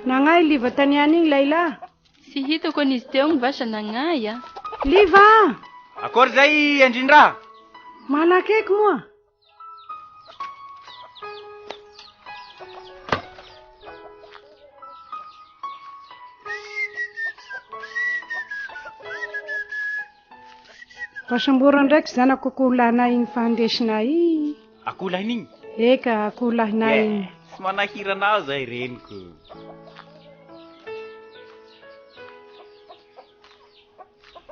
Nagnahy Liva taniany igny lahilahy. Tsy hitako an'izy teo igny vasa nagnahy a. Liva a! Akory zay Andrindra? Manakaiky moa. Mba ndraiky zanako akoholahinay igny fa andesinay igny. Akoholahiny igny? Eka, akoholahinay igny. Tsy manahirana aho zay reniko.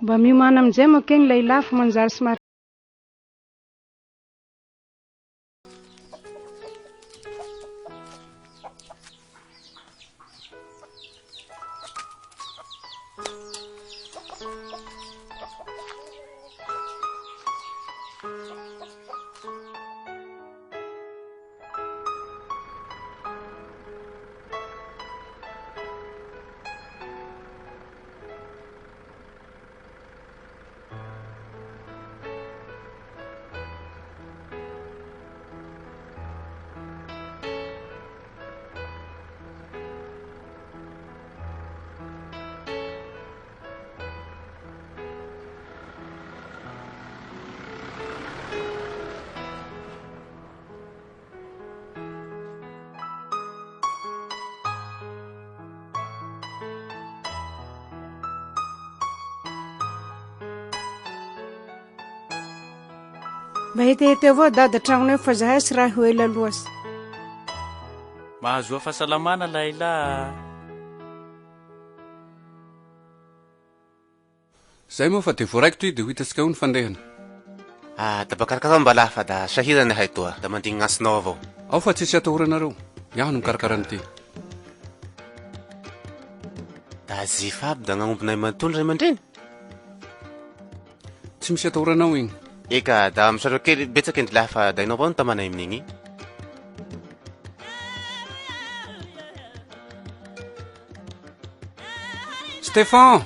Mba miomana amin'izay manko eny lahilahy fa manjary somary Mba hetehete avao dada tragnonay fa zahay tsy raha ho ela loatsy. Mahazoa fahasalamana lahilahy a. Zay moa fa de voaraiko ty de ho hitantsika eo ny fandehany. Ah, da mba karakara mba lahy fa da sahirana ahay toa, da mandigny gn'antsonao avao. Ao fa tsisy atahoranareo, iaho no mikarakara an'ity. Da jifa aby da gn'agnombinay manontolo ray aman-dreny? Tsy misy atahoranao igny. Eka, da misaotra kely betsaka endry lahy fa da enao avao no tamanay amin'igny. Stefan!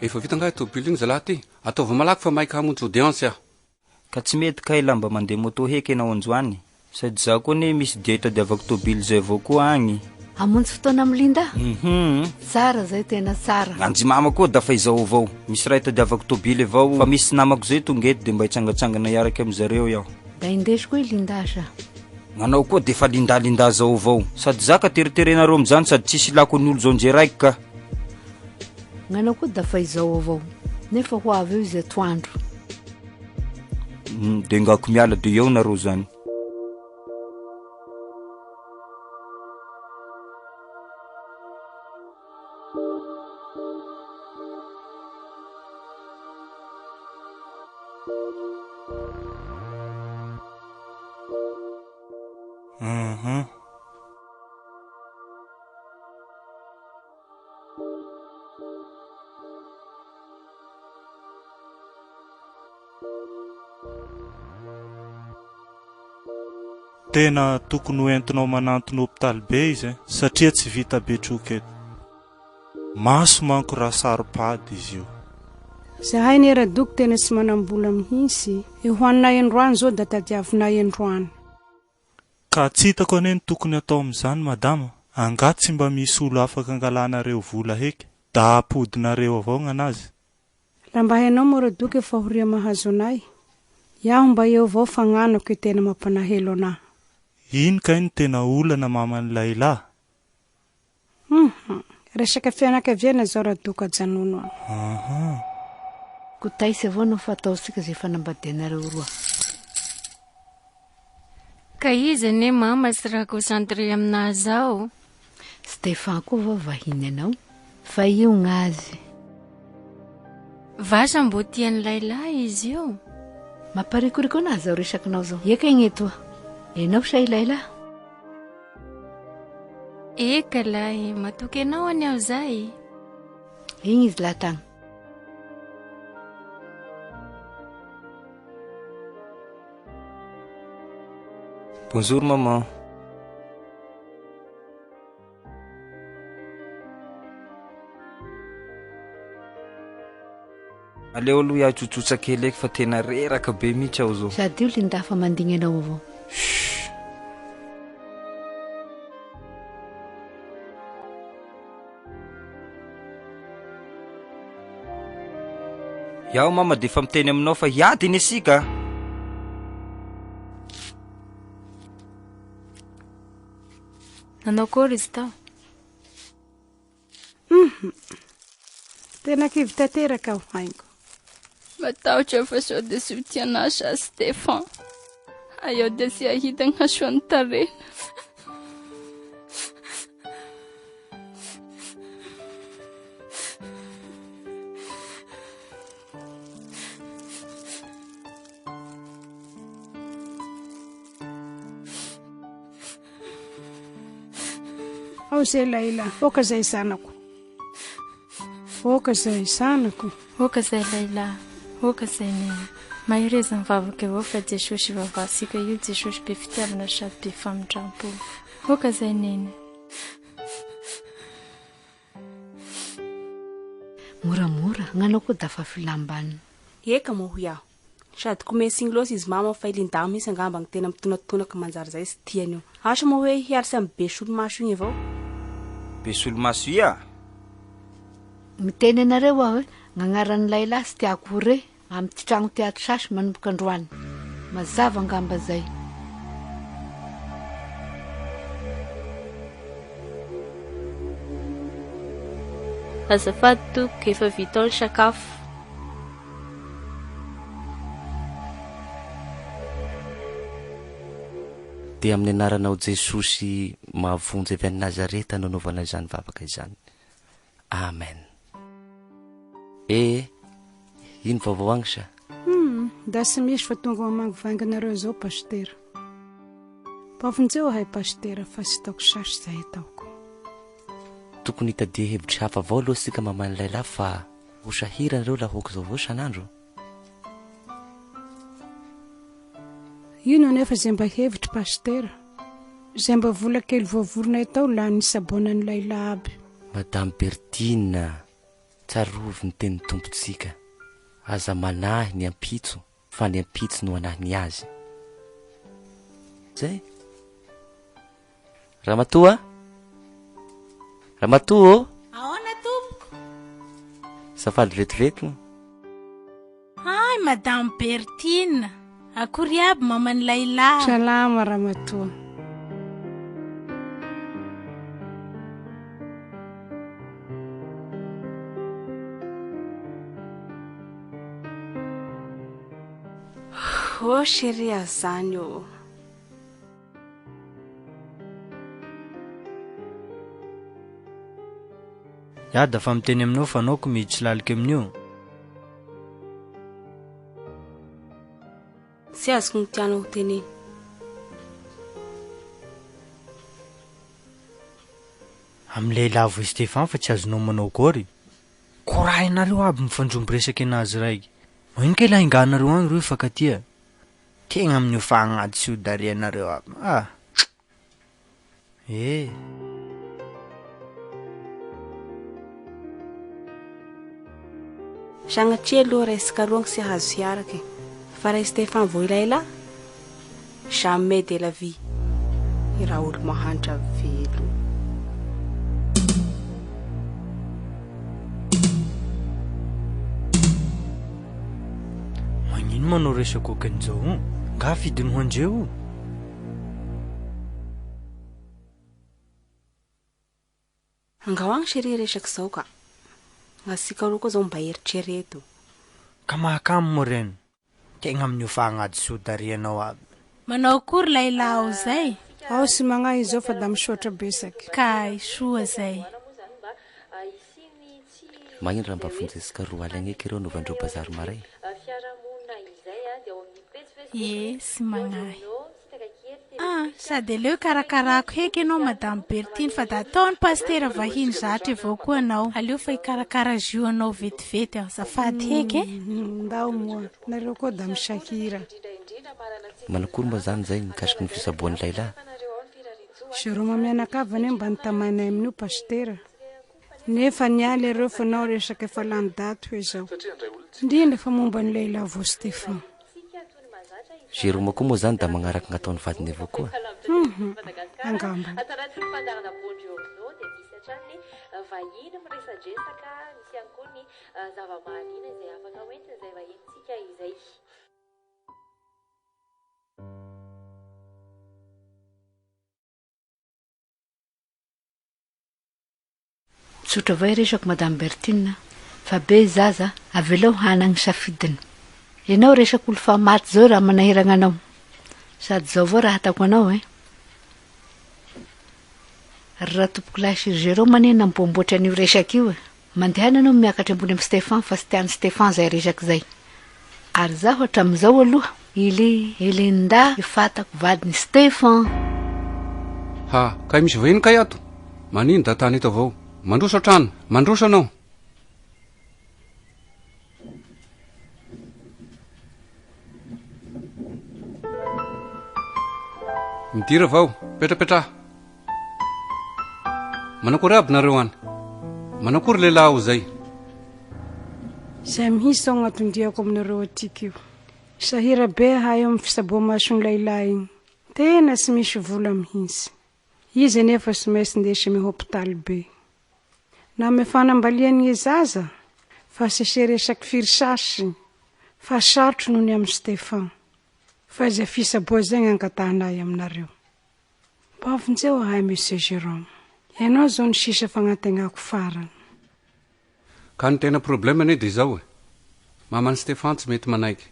Efa vita angaha tôbily igny zalahy ty? Ataovy malaky fa maika hamonjy audience aho. Ka tsy mety kay la mba mandeha moto heky enao androany. Sady za koa anie misy dia hitadiavako tôbily zay avao koa agny. Hamonjy fotoana amin'i Linda? Hum. Tsara zay tena tsara. Anjy mama koa da fa izao avao. Misy raha hitadiavako tôbily avao fa misy namako zay tonga eto de mba hitsangatsangana hiaraka amin zareo iaho. Da indeso koa i Linda sa. Gnanao koa defa Linda Linda zao avao. Sady za ka teriterenareo amizany sady tsisy ilako ny olo zao ndre raiky ka. Gnanao koa da fa izao avao. Nefa ho avy eo izy atoandro. Hum, de ngako miala de eo nareo zany. Uhum. Tena tokony ho entinao manantona hopitaly be izy eh, satria tsy vita betroka eto. Maso manko raha saro-pady izy io. Zahay anie Radoko tena tsy manam-bola mihitsy e, hohaninay androany zao da tadiavinay androany. Ka tsy hitako anie ny tokony atao amin'izany madama, angaha tsy mba misy olo afaka angalanareo vola heky, da apodinareo avao gn'anazy? La mba hainao moa Radoko e fahoria mahazo anay, iaho mba eo avao fa gn'anako e tena mampanahelo anah. Ino kay no tena olana maman'i lahilahy? Hum resaka fianakaviana zao Radoko ajanono a. Aha. Kotaisy avao no fataontsika zay fanambadianareo roa. Ka izy anie mama tsy raha concentré aminahy zao. Stefan koa va vahiny anao? Fa io gn'azy. Vasa mbô tian'ny lahilahy izy io. Mamparikoriko anahy zao resakinao zao. Eka igny etoa. Enao sa i lahilahy? Eka lahy, matoky anao anie aho zay. Igny izy lahy tagny. Bonjour maman. Aleo aloha iaho tsotsotra kely eky fa tena reraka be mihitsy aho zao. Sady io Linda fa mandigny anao avao. Shh. Iaho mama dia efa miteny aminao fa hiady anie isika a. Nanao akory izy tao? Hum. Tena kivy tanteraka aho haingo. Matahotra fa sao dia tsy ho tianà sa Stefan. Aeo dia tsy hahita ny hasoan'ny tarehina. Ao zay Laila, oka zay zanako. Oka zay zanako. Oka zay Laila, oka zay neny. Mahereza mivavaka avao fa Jesosy ivavahantsika io Jesosy be fitiavana sady be famindrampo. Oka zay neny. Moramora, gnanao koa dafa filam-banona. Eka moa hoy aho. Sady ko mensigny loatra izy mama fa i Linda mintsy angamba gny tena mitonatonaka manjary zay tsy tiany io. Asa moa hoe hiarsy am be solomaso igny avao. Be solomaso ia? Miteny anareo aho hoe gn'agnaran'i Laila tsy tiako ho re amty tragno ty ato sasy manomboka androany. Mazava angamba zay. Azafady tompoko, efa vita ao ny sakafo. Dia amin'ny anaranao Jesosy mahavonjy avy any Nazareta no anaovana izany vavaka izany. Amen. Eh, ino vaovao agny sa? Hum, da tsy misy fa tonga mamangivangy anareo zao Pasitera. Mpamonjeo ahay Pasitera fa tsy taoko sasy zay ataoko. Tokony hitadia hevitry hafa avao aloha sika maman'ilay lahy fa ho sahirana ireo laha hoky zao avao isan'andro. Ino anefa izay mba hevitry Pasitera? Izay mba vola kely voavorinay tao lany nisaboana an'ilay lahy aby. Madame Bertine, tsarovy ny tenin'ny Tompontsika, aza manahy ny ampitso fa ny ampitso no hanahy ny azy. Zay. Ramatoa a! Ramatoa ô! Ahoana tompoko? Azafady vetivety moa. Hay Madame Bertine, akory aby maman'i Laila. Salama ramatoa. Oh chérie azany ô. Iada fa miteny aminao fa anao ko miditsy lalika amin'io. Tsy azoko ny tianao ho teneny. Amin'ny lehilahy voa Stefan fa tsy azonao manao akory. Korahinareo aby mifandrombo resaky anazy raiky. Magnino kay lahy inganareo agny reo hifankatia. Tegna amin'io fagnady sy hodarianareo aby ah. Eh. Sagnatria aloha resaka roa tsy hahazo hiaraka e. Fa raha i Stéphane vao elaela, jamais de la vie. I raha olo mahantra velo. Magnino manao resaka okan'izao o? Nga fidiny ho andreo o? Angao agny chérie resaka izao ka. Gn'asika roa koa zao mba eritrereto. Ka mahakamo moa reny. Tegna amin'io fagnady soa darianao aby. Manao akory lahilahy ao zay? Ao sy magnahy izao fa da misaotra betsaky. Kay, soa zay. Magnino raha mba vonjesika roa aligny eky ireo anaovandreo bazary maray? Ie, sy magnahy. Ah, sady aleo hikarakarako heky ianao Madame Bertine fa da ataon'i Pasitera vahiny zatra avao koa anao. Aleo fa hikarakara jus anao vetivety aho, azafady heky e. Ndao moa, nareo koa da misahira. Manakory moa zany zay mikasiky ny fisaboan'ny lahilahy? Jérôme mianakavy anie mba nitamainay amin'io Pasitera. Nefa niala ireo fa nao resaka efa lany daty hoe zao. Indrindra fa momba ny lehilahy vao Stefan. Jérôme koa moa zany da magnaraka gn'ataon'ny vadiny avao koa. Hum angamba. Tsotra avao resako madame Bertine fa be zaza avelao hanagny safidiny. Enao resaka olo fa maty zao raha manahiragna anao. Sady zao avao raha ataoko anao eh. Ry ratompokolahy sy ry Jerome anie namboamboatra an'io resaka io e. Mandehana anao miakatra ambony amin'i Stefan fa tsy tian'i Stefan zay resaka zay. Ary zaho hatramin'izao aloha i i Linda fatako vadin'i Stefan. Ha, kay misy vahiny kay ato? Manino da tany eto avao? Mandroso an-trano, mandroso anao! Midira avao, petrapetraha. Manakory aby nareo any? Manakory lehilahy ao zay? Zay mihitsy zao gn'anton-diako aminareo atiky io. Sahira be ahay eo amin'ny fisaboa-mason'ny lahilahy igny. Tena tsy misy vola mihitsy. Izy anefa tsy maintsy ndesy amy hopitaly be. Na amy fanambalian'ny zaza fa tsy se resaky firy sasy fa sarotro noho ny amy Stefan. Fa izay fisaboa zay gn'angatahanay aminareo. Mba vonjeo ahay Monsieur Jerome. Ianao zao no sisa fagnantegnako farany. Ka ny tena problème anie dia izao e. Maman'i Stefan tsy mety manaiky.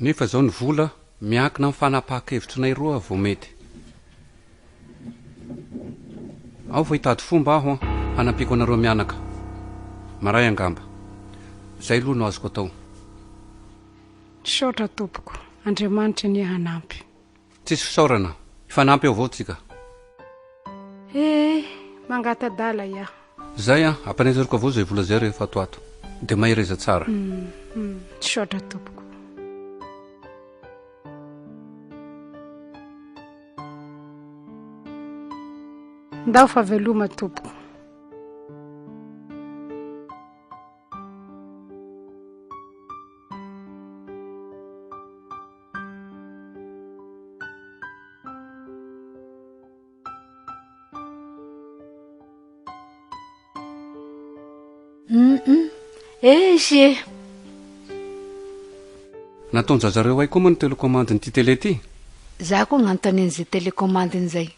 Nefa izao ny vola miankina amin'ny fanapahan-kevitrinay roa vao mety. Ao fa hitady fomba aho an, hanampiako anareo mianaka. Maray angamba. Izay aloha no azoko atao. Misaotra tompoko. Andriamanitra anie hanampy. Tsisy fisaorana, hifanampy eo avao tsika. He, mangata-dala iaho. Zay an, ampanenjehiko avao zay vola zay rehefa ato ato. Dia mahereza tsara. Hum, misaotra tompoko. Ndao fa veloma tompoko. Hum Ezy e! Nataon-jazareo hay koa moa ny telecommande-n'ity télé ity? Za koa gnanontanian'izay telecommande-ny zay.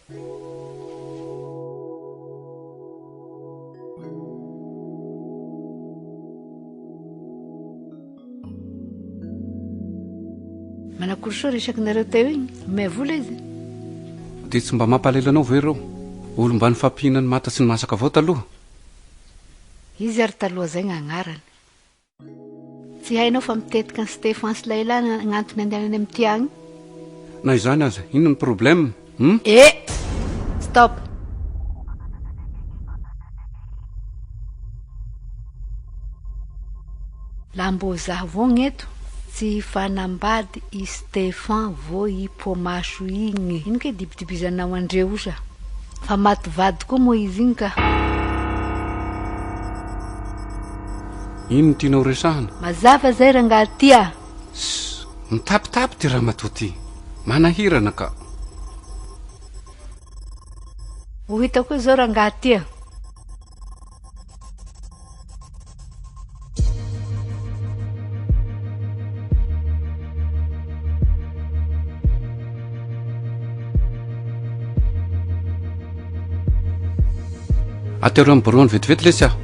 Manakory soa resakinareo teo igny? Omea vola izy? Dia tsy mba mampalahelo anao ve ireo? Olo mba nifampihinan'ny mata sy ny masaka avao taloha? Izy ary taloha zay gn'agnarany. Tsy hainao fa mitetika an'i Stefan sy Laila gn'antony andehanany amin'ity agny? Na izany aza, inona ny problème? Hum? Eh! Stop! La mbô zaho avao gneto tsy hifanambady i Stefan vô i Pomaso igny. Ino kay dibidibizanao andreo io sa? Fa maty vady koa moa izy igny ka. Ino no tianao resahana? Mazava zay rangaha ty a! Ssss! Mitapitapy ty ramatoa ty! Manahirana ka! Ho hitako eo zao rangaha ty a! Atero amin'ny biraony vetivety lesy aho.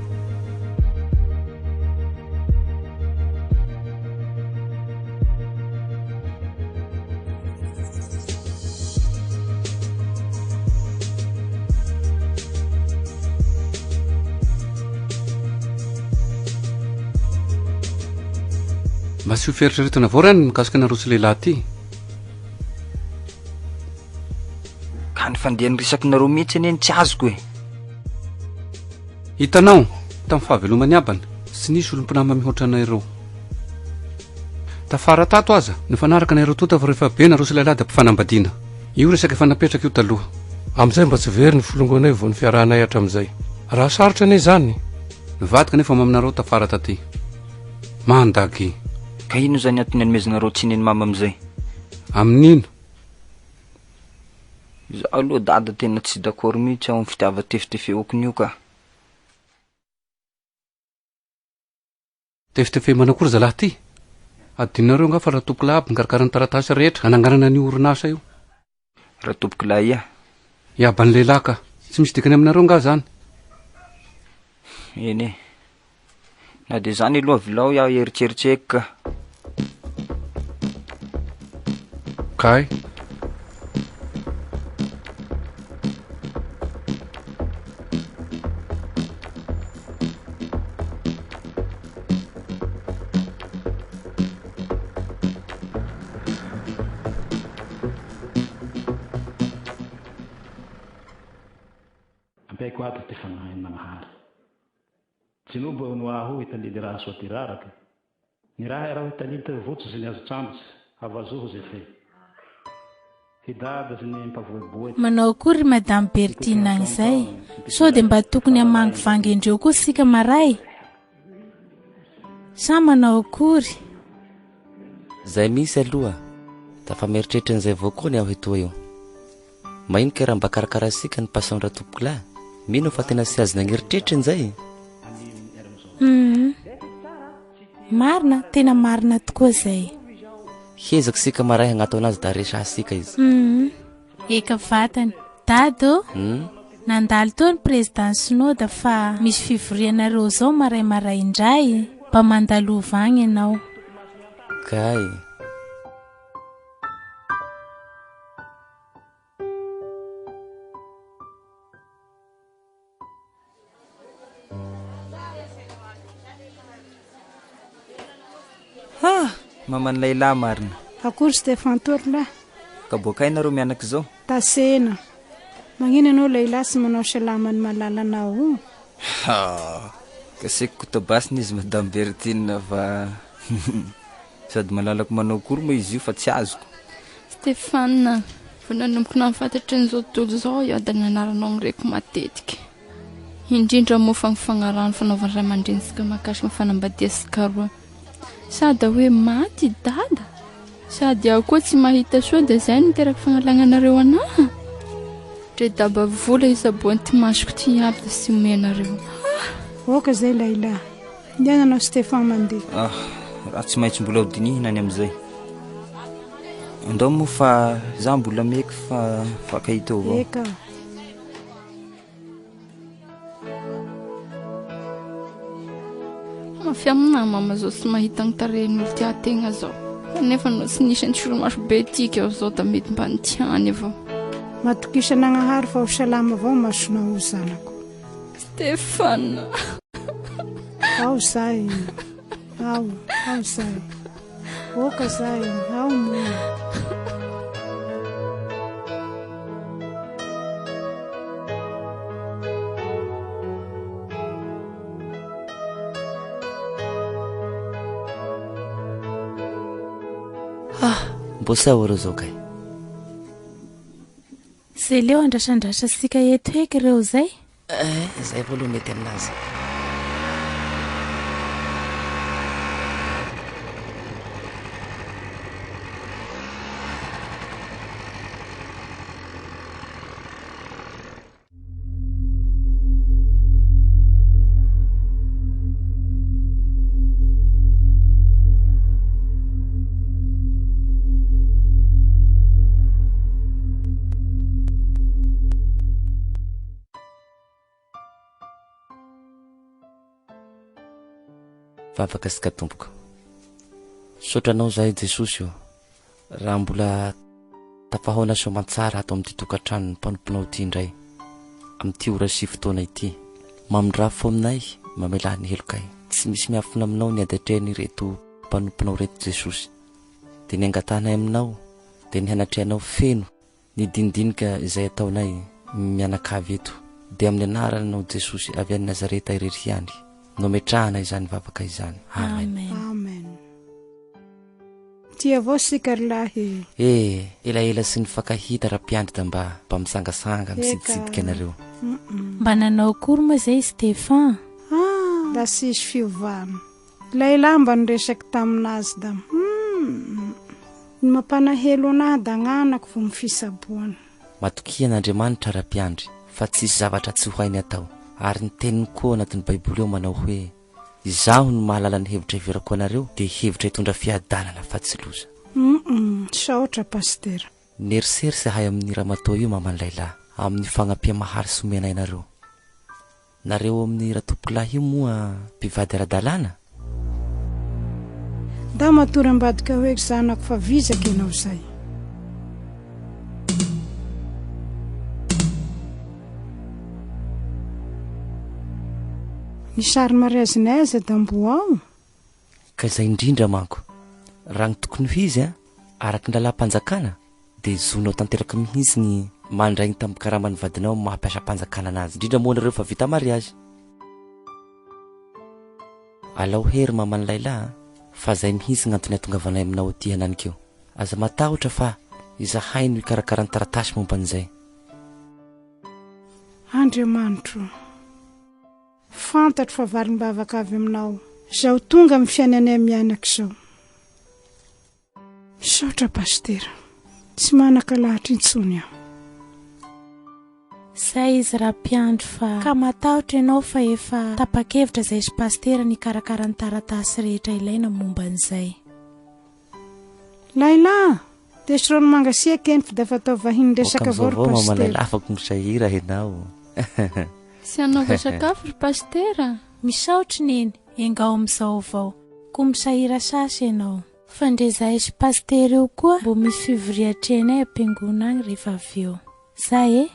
Mba asio fieritreretana avao raha ny mikasika anareo sy lehilahy ity. Ka ny fandehan'ny resakinareo mihitsy anie no tsy azoko e. Hitanao, tamin'ny fahaveloman'ny abany, tsy nisy olom-pinama mihoatra anay ireo. Tafara tato aza, nifanaraka anay roa tonta fa rehefa be nareo sy lahilahy dia ampifanambadiana. Io resaka efa napetraka io taloha. Amin'izay mba tsy very ny folongonay vao ny fiarahanay hatramin'izay. Raha sarotra anie izany. Nivadika anefa maminareo tafara taty. Mandagy. Ka inona izany antony anomezanareo tsiny an'i mama amin'izay? Amin'ino? Izaho aloha dada tena tsy d'accord mihitsy aho amin'ny fitiavan-tefitefeokiny io ka. Tefitefe manakory zalahy ty? Adinonareo angaha fa Ratompokolahy aby nikarakara ny taratasy rehetra hananganana an'io orinasa io. Ratompokolahy ia? Iaban'ny lehilahy ka. Tsy misy dikany aminareo angaha zany? Eny e. Na dia izany aloha avelao iaho hieritreritreky ka. Kay. Ampiaiko ato ty fagnahin' Nagnahary. Jinobo eo noaho hitalily raha soa ty rarake. Niraha iraho hitalily te votso ze niazon-tsambotsy, havazoho ze fe. Hidada ze nimpavoeboe. Manao akory ry Madame Bertine agny zay? Sao dia mba tokony hamangivangy andreo koa sika maray? Sa manao akory? Zay mihitsy aloha, da fa mieritreritra an'izay avao koa ny aho etoa io. Maino kay raha mba karakaraintsika ny passion Ratompokolahy? Mino aho fa tena tsy azony agn'eritreritra injay e! Humm. Marina, tena marina tokoa zay. Hiezaka isika maray hagnato anazy da resahantsika izy. Humm. Eka vatany. Dada ô! Humm. Nandalo teo ny président Synoda fa misy fivorianareo zao maray maray indray, mba mandalova agny ianao. Kay. Ha! Maman'i Laila marina. Akory Stefan toa ry lahy. Ka boaka aiza nareo mianaka izao? Tasena. Magnino ianao lehilahy tsy manao salama ny malalanao o? Ha! Kaseko kotabasina izy madame Bertine fa Sady malalako manao akory moa izy io fa tsy azoko. Stéphane, vao nanomboka nahafantatra an'izao tontolo izao aho dia ny anaranao no reko matetika. Indrindra moa fa ny fagnarahana fanaovan'ny ray aman-dreny sy mahakasika ny fanambadia sy karoa. Sady hoe maty i dada, sady aho koa tsy mahita soa dia izay no niteraka fagnalana anareo anahy. Ndre daba vola isaboan'ity masoko ity aby dia tsy omenareo. Aoka izay lahilahy. Ny anao Stefan mandeha. Ah, raha tsy maintsy mbola ho dinihina ny amin'izay. Andao moa fa za mbola meky fa fakahita eo avao. Eka. Mafy amina mama zao tsy mahita ny tarehin'olo tia tegna zao. Kanefa anao tsy nisy antsoromaso be tiako aho zao da mety mba nitiany avao. Matokisa Nagnahary fa ho salama avao masonao o zanako. Stéphane. Ao zay. Ao, ao zay. Oka zay, ao moa. Ah, mbô tsy ahoana zao kay. Zeleo andrasandrasantsika eto heky ireo zay. Eh, zay vao aloha mety aminazy. Vavaka sy ka tompoko. Misaotra anao zahay Jesosy ô. Raha mbola tafahaona soamantsara ato amin'ity tokantranon'ny mpanomponao ity indray, amin'ity ora sy fotoana ity. Mamindrafo aminay, mamelà ny helokay. Tsy misy miafina aminao ny ady atrehan'ireto mpanomponao ireto Jesosy. Dia ny angatahanay aminao dia ny hanatrehanao feno ny dinidinika izay ataonay mianakavy eto. Dia amin'ny anaranao Jesosy avy any Nazareta irery ihany no ametrahana izany vavaka izany. Amen. Amen. Tia avao sika ry lahy e. Eh, elaela sy nifankahita Rapiandry da mba mba misangasanga mitsiditsidika anareo. Mba nanao akory moa izay i Stefan? Ah! Da tsisy fiovana. Lahilahy mba niresaky taminazy da humm. Ny mampanahelo anahy da gn'anako vao mifisaboana. Matokia an'Andriamanitra Rapiandry fa tsisy zavatra tsy ho hainy atao. Ary ny teniny koa ao anatin'ny baiboly ao manao hoe Izaho no mahalala ny hevitra heverako anareo dia hevitra hitondra fiadanana fa tsy loza. Humm misaotra Pasitera. Nerisery zahay amin'ny ramatoa io maman'i Laila amin'ny fagnampia mahary sy omenay anareo. Nareo amin'ny ratompokolahy io moa mpivady ara-dalàna? Ndao matory ambadika hoe ry zanako fa vizaka ianao zay. Ny sary mariazinay aza da mbo ao. Ka izay indrindra manko, raha ny tokony ho izy an, araka ny lalàm-panjakana dia zonao tanteraka mihitsy ny mandray ny tambin-karaman'ny vadinao amin'ny maha mpiasam-panjakana anazy, indrindra moa nareo efa vita mariazy. Alao hery maman'i Laila a, fa zay mihitsy ny antony ahatongavanay aminao aty hananikeo. Aza matahotra fa izahay no hikarakara ny taratasy momba an'izay. Andriamanitro o! Fantatro fa valim-bavaka avy aminao izao tonga amin'ny fiainanay mianaka izao. Misaotra Pasitera. Tsy manan-kalahatra intsony aho. Zay izy Rapiandry fa ka matahotra ianao fa efa tapa-kevitra zay sy Pasitera ny hikarakara ny taratasy rehetra ilaina momba an'izay. Laila! Dia sorono mangasiaka eny fa dia efa atao vahiny resaka avao ry Oka amizao vao mama Pasitera. Laila afaka misahira enao. Tsy hanaova sakafo ry Pasitera? Misaotra Neny, engao amin'izao avao. Koa misahira sasy ianao. Fa ndre zahay sy Pasitera io koa mbo misy fivoria atrehinay am-piangonana agny rehefa avy eo. Zay e!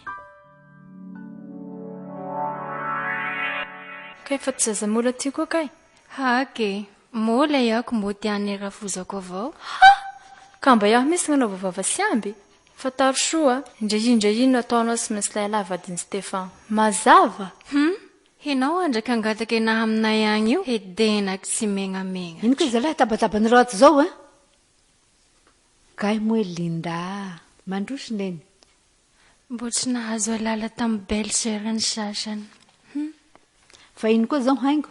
Kay fa tsy zaza mola ty koa kay. Haky e! Mola iako mbo te hanera rafozako avao. Ha! Ka mba iaho mintsy gnanaova vava sy amby. Fantaro soa, ndre ino ndre ino ataonao tsy maintsy lahilahy vadin'i Stefan. Mazava? Hum! Henao andraka angataka enaha aminay agny io hedenaky tsy megnamegna. Ino kay zalahy tabatabanareo ato zao a! Kay moa i Linda a! Mandroso neny. Mbo tsy nahazo alala tamin'ny belle soeur ny sasany. Hum! Fa ino koa zao haingo?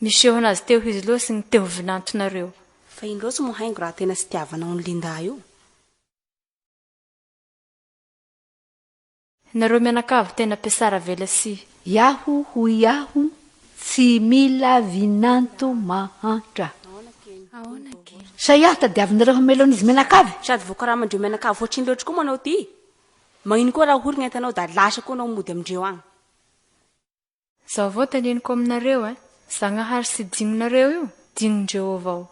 Miseho anazy teo izy loha sy ny teo vinantonareo. Fa ino loatsy moa haingo raha tena tsy tiavanao an'i Linda io? Nareo mianakavy tena mpiasara velatsihy. Iaho hoy aho tsy mila vinanto mahantra. Sa iaho tadiavinareo hamelon'izy mianakavy? Sady voakaramandreo mianakavy hoatriny loatra koa manao ty? Magnino koa raha ory ny entanao da lasa koa anao mody amindreo agny? Zao avao teneniko aminareo eh, Zagnahary sy dignonareo io, dignon-dreo avao.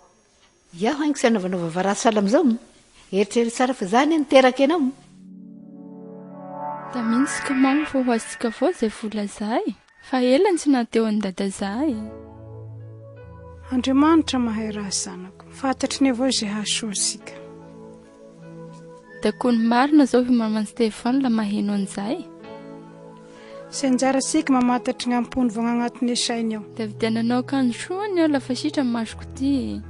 Iaho haingo tsy hanaovanao vava ratsy sahala amin'izao. Eritrerito tsara fa za anie niteraka enao. Da mintsy mamo fa ho azontsika avao zay vola zay fa ela ny tsy nahateo an'i dada zay. Andriamanitra mahay raha zanako. Fantatry ny avao izay hahasoa antsika. Da ko ny marina zao i maman Stefan la maheno an'izay. Sy anjara sika mamantatry ny ampony vao agnatiny sainy ao. Da vidiananao akanjo soa ny ao la fa sitra ny masoko ty e.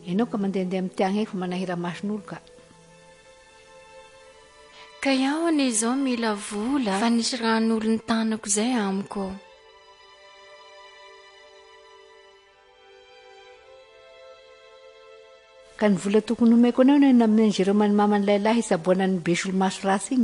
Enao ka mandehandeha amin'ny tiagna efa manahira mason'olo ka. Ka iaho anie izao mila vola fa nisy ran'olon-tanako izay amiko ao. Ka ny vola tokony homeko anao anie namen'i Jérôme an'i maman'i lahilahy hitsaboana an'i be solomaso ratsy igny.